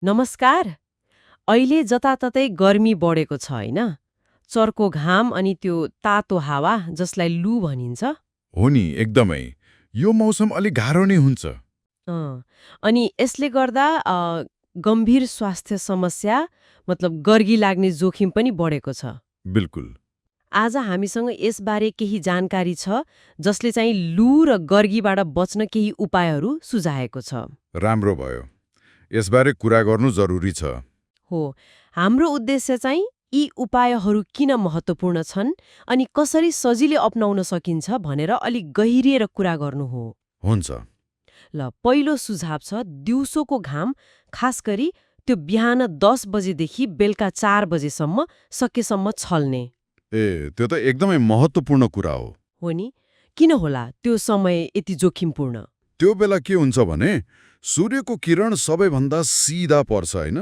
नमस्कार। अहिले जताततै गर्मी बढेको छ होइन? चर्को घाम अनि त्यो तातो हावा जसलाई लू भनिन्छ। हो नि एकदमै। यो मौसम अलि गाह्रो नै हुन्छ। अँ, अनि यसले गर्दा गम्भीर स्वास्थ्य समस्या मतलब गर्गी लाग्ने जोखिम पनि बढेको छ। बिल्कुल। आज हामीसँग यसबारे केही जानकारी छ जसले चाहिँ लू र गर्गीबाट बच्न केही उपायहरू सुझाएको छ। राम्रो भयो। यसबारे कुरा गर्नु जरुरी छ। हो, हाम्रो उद्देश्य चाहिँ यी उपायहरू किन महत्त्वपूर्ण छन् अनि कसरी सजिलै अपनाउन सकिन्छ भनेर अलिक गहिरिएर कुरा गर्नु हो। हुन्छ। ल, पहिलो सुझाव छ दिउँसोको घाम, खास गरी त्यो बिहान 10 बजेदेखि बेलुका 4 बजेसम्म सकेसम्म छल्ने। त्यो त एकदमै महत्त्वपूर्ण कुरा हो। हो नि? किन होला त्यो समय यति जोखिमपूर्ण? त्यो बेला के हुन्छ भने सूर्यको किरण सबैभन्दा सिधा पर्छ होइन?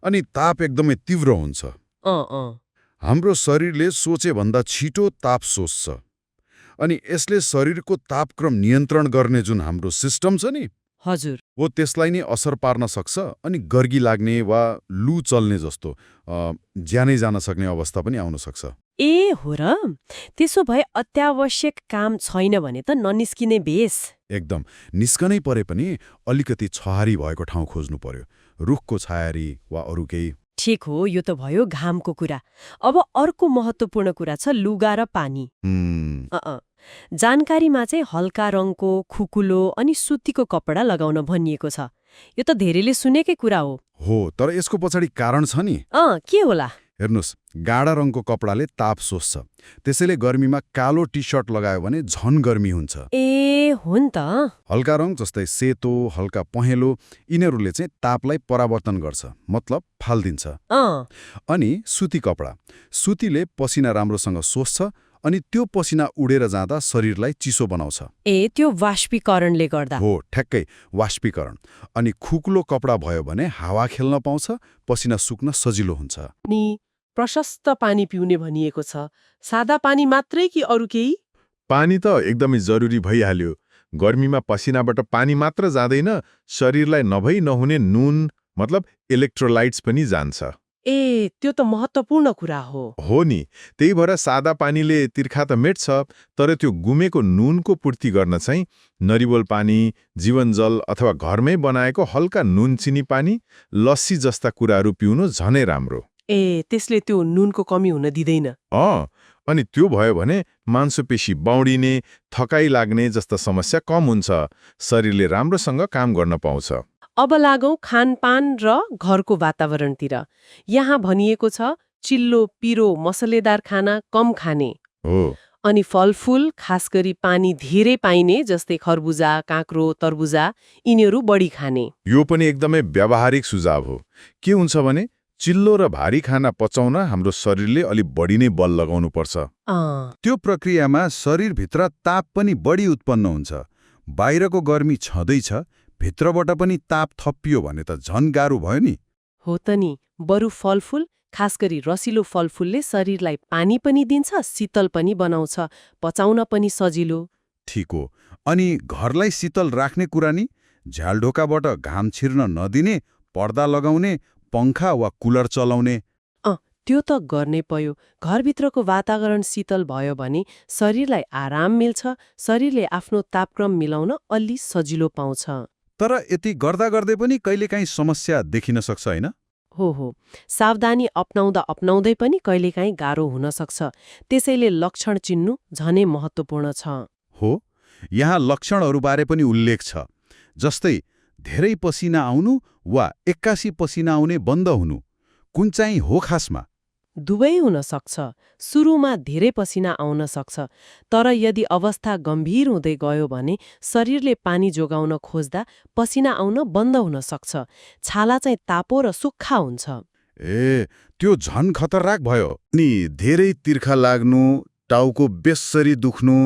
अनि ताप एकदमै तीव्र हुन्छ। अँ अँ हाम्रो शरीरले सोचेभन्दा छिटो ताप सोच्छ। अनि यसले शरीरको तापक्रम नियन्त्रण गर्ने जुन हाम्रो सिस्टम छ नि, हजुर। वो त्यसलाई नै असर पार्न सक्छ अनि गर्गी लाग्ने वा लू चल्ने जस्तो ज्यानै जान सक्ने अवस्था पनि आउन सक्छ। ए हो र? त्यसो भए अत्यावश्यक काम छैन भने त ननिस्किने बेस। एकदम। निस्कनै परे पनि अलिकति छहारी भएको ठाउँ खोज्नु पर्यो। रुखको छायारी वा अरू केही। ठिक हो, यो त भयो घामको कुरा। अब अर्को महत्त्वपूर्ण कुरा छ लुगा र पानी। अँ जानकारीमा चाहिँ हल्का रङको, खुकुलो अनि सुतीको कपडा लगाउन भनिएको छ। यो त धेरैले सुनेकै कुरा हो। तर यसको पछाडि कारण छ नि। के होला? हेर्नुस्, गाढा रङको कपडाले ताप सोच्छ। त्यसैले गर्मीमा कालो टी सर्ट लगायो भने झन गर्मी हुन्छ। ए हो नि त। हल्का रङ जस्तै सेतो, हल्का पहेँलो यिनीहरूले चाहिँ तापलाई परावर्तन गर्छ, मतलब फाल्दिन्छ। अनि सुती कपडा, सुतीले पसिना राम्रोसँग सोच्छ अनि त्यो पसिना उडेर जाँदा शरीरलाई चिसो बनाउँछ। त्यो वाष्पीकरणले गर्दा? हो, ठ्याक्कै वाष्पीकरण। अनि खुकुलो कपडा भयो भने हावा खेल्न पाउँछ, पसिना सुक्न सजिलो हुन्छ। नि प्रशस्त पानी पिउने भनिएको छ। सादा पानी मात्रै कि अरू केही? पानी त एकदमै जरुरी भइहाल्यो। गर्मीमा पसिनाबाट पानी मात्र जाँदैन, शरीरलाई नभई नहुने नुन मतलब इलेक्ट्रोलाइट्स पनि जान्छ। त्यो त महत्त्वपूर्ण कुरा हो। हो नि, त्यही भएर सादा पानीले तिर्खा त मेट्छ, तर त्यो गुमेको नुनको पूर्ति गर्न चाहिँ नरिवल पानी, जीवन जल अथवा घरमै बनाएको हल्का नुन चिनी पानी, लस्सी जस्ता कुराहरू पिउनु झनै राम्रो। त्यसले त्यो नुनको कमी हुन दिँदैन? अनि त्यो भयो भने मांसपेशी बाउडिने, थकाइ लाग्ने जस्ता समस्या कम हुन्छ, शरीरले राम्रोसँग काम गर्न पाउँछ। अब लागौं खानपान र घरको वातावरणतिर। यहाँ भनिएको छ चिल्लो, पिरो, मसलेदार खाना कम खाने हो। अनि फलफूल, खास गरी पानी धेरै पाइने जस्तै खरबुजा, काँक्रो, तरबुजा यिनीहरू बढी खाने। यो पनि एकदमै व्यावहारिक सुझाव हो। के हुन्छ भने चिल्लो र भारी खाना पचाउन हाम्रो शरीरले अलि बढी नै बल लगाउनु पर्छ। त्यो प्रक्रियामा शरीरभित्र ताप पनि बढी उत्पन्न हुन्छ। बाहिरको गर्मी छँदैछ, भित्रबाट पनि ताप थपियो भने त झन गाह्रो भयो नि। हो त नि। बरु फलफूल, खास गरी रसिलो फलफूलले शरीरलाई पानी पनि दिन्छ, शीतल पनि बनाउँछ, पचाउन पनि सजिलो। ठिक हो। अनि घरलाई शीतल राख्ने कुरा नि, झ्यालढोकाबाट घाम छिर्न नदिने, पर्दा लगाउने, पंखा वा कुलर चलाउने। त्यो त गर्नै पर्यो। घरभित्रको वातावरण शीतल भयो भने शरीरलाई आराम मिल्छ, शरीरले आफ्नो तापक्रम मिलाउन अलि सजिलो पाउँछ। तर यति गर्दा गर्दै पनि कहिलेकाहीँ समस्या देखिन सक्छ होइन? हो, सावधानी अपनाउँदै पनि कहिलेकाहीँ गाह्रो हुन सक्छ। त्यसैले लक्षण चिन्नु झनै महत्त्वपूर्ण छ। हो, यहाँ लक्षणहरूबारे पनि उल्लेख छ, जस्तै धेरै पसिना आउनु वा एक्कासी पसिना आउने बन्द हुनु। कुन चाहिँ हो खासमा? दुवै हुन सक्छ। सुरुमा धेरै पसिना आउन सक्छ, तर यदि अवस्था गम्भीर हुँदै गयो भने शरीरले पानी जोगाउन खोज्दा पसिना आउन बन्द हुन सक्छ। छाला चाहिँ तापो र सुक्खा हुन्छ। त्यो झन खतरनाक भयो। नि धेरै तिर्खा लाग्नु, टाउको बेस्सरी दुख्नु,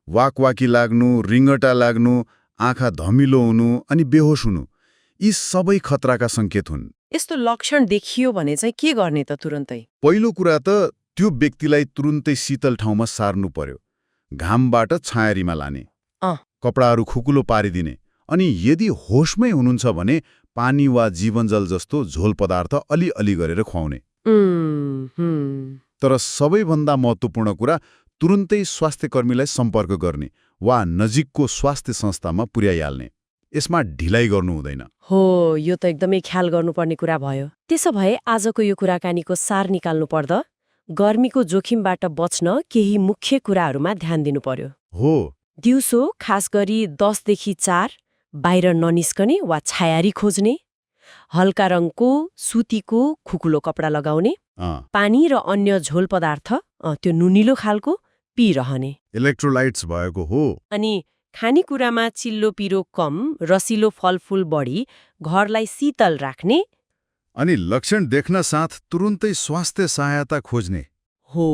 वाकवाकी लाग्नु, रिङ्गटा लाग्नु, आँखा धमिलो हुनु अनि बेहोस हुनु, यी सबै खतराका सङ्केत हुन्। यस्तो लक्षण देखियो भने चाहिँ के गर्ने त तुरन्तै? पहिलो कुरा त त्यो व्यक्तिलाई तुरुन्तै शीतल ठाउँमा सार्नु पर्यो। घामबाट छायारीमा लाने, कपडाहरू खुकुलो पारिदिने अनि यदि होसमै हुनुहुन्छ भने पानी वा जीवनजल जस्तो झोल पदार्थ अलिअलि गरेर खुवाउने। तर सबैभन्दा महत्त्वपूर्ण कुरा तुरुन्तै स्वास्थ्यकर्मीलाई सम्पर्क गर्ने वा नजिकको स्वास्थ्य संस्थामा पुर्याइहाल्ने। यसमा ढिलाइ गर्नु हुँदैन। हो, यो त एकदमै ख्याल गर्नुपर्ने कुरा भयो। त्यसो भए आजको यो कुराकानीको सार निकाल्नु पर्दा गर्मीको जोखिमबाट बच्न केही मुख्य कुराहरूमा ध्यान दिनु पर्यो। हो, दिउँसो खास गरी 10 देखि 4 बाहिर ननिस्कने वा छायारी खोज्ने, हल्का रङको सुतीको खुकुलो कपडा लगाउने, पानी र अन्य झोल पदार्थ त्यो नुनिलो खालको पिइरहने, इलेक्ट्रोलाइट्स भएको हो। अनि खानेकुरामा चिल्लो पिरो कम, रसिलो फलफूल बढी, घरलाई शीतल राख्ने। अनि लक्षण देख्न साथ तुरुन्तै स्वास्थ्य सहायता खोज्ने। हो,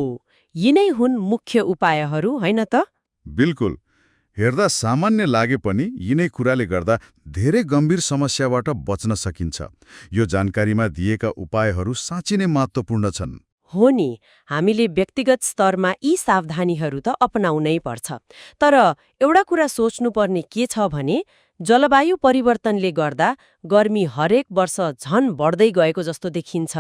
यिनै हुन् मुख्य उपायहरू, होइन त? बिल्कुल। हेर्दा सामान्य लागे पनि यिनै कुराले गर्दा धेरै गम्भीर समस्याबाट बच्न सकिन्छ। यो जानकारीमा दिएका उपायहरू साँच्चै नै महत्त्वपूर्ण छन्। हो नि, हामीले व्यक्तिगत स्तरमा यी सावधानीहरू त अपनाउनै पर्छ। तर एउटा कुरा सोच्नुपर्ने के छ भने जलवायु परिवर्तनले गर्दा गर्मी हरेक वर्ष झन बढ्दै गएको जस्तो देखिन्छ।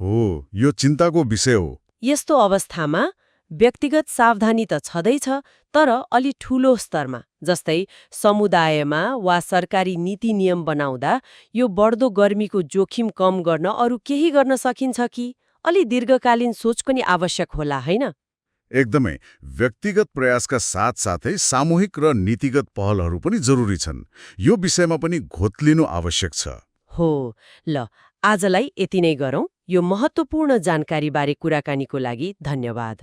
हो, यो चिन्ताको विषय हो। यस्तो अवस्थामा व्यक्तिगत सावधानी त छँदैछ, तर अलि ठूलो स्तरमा, जस्तै समुदायमा वा सरकारी नीति नियम बनाउँदा यो बढ्दो गर्मीको जोखिम कम गर्न अरू केही गर्न सकिन्छ कि अलि दीर्घकालीन सोच पनि आवश्यक होला, होइन? एकदमै। व्यक्तिगत प्रयासका साथसाथै सामूहिक र नीतिगत पहलहरू पनि जरुरी छन्। यो विषयमा पनि घोत्लिनु आवश्यक छ। हो, ल आजलाई यति नै गरौँ। यो महत्त्वपूर्ण जानकारीबारे कुराकानीको लागि धन्यवाद।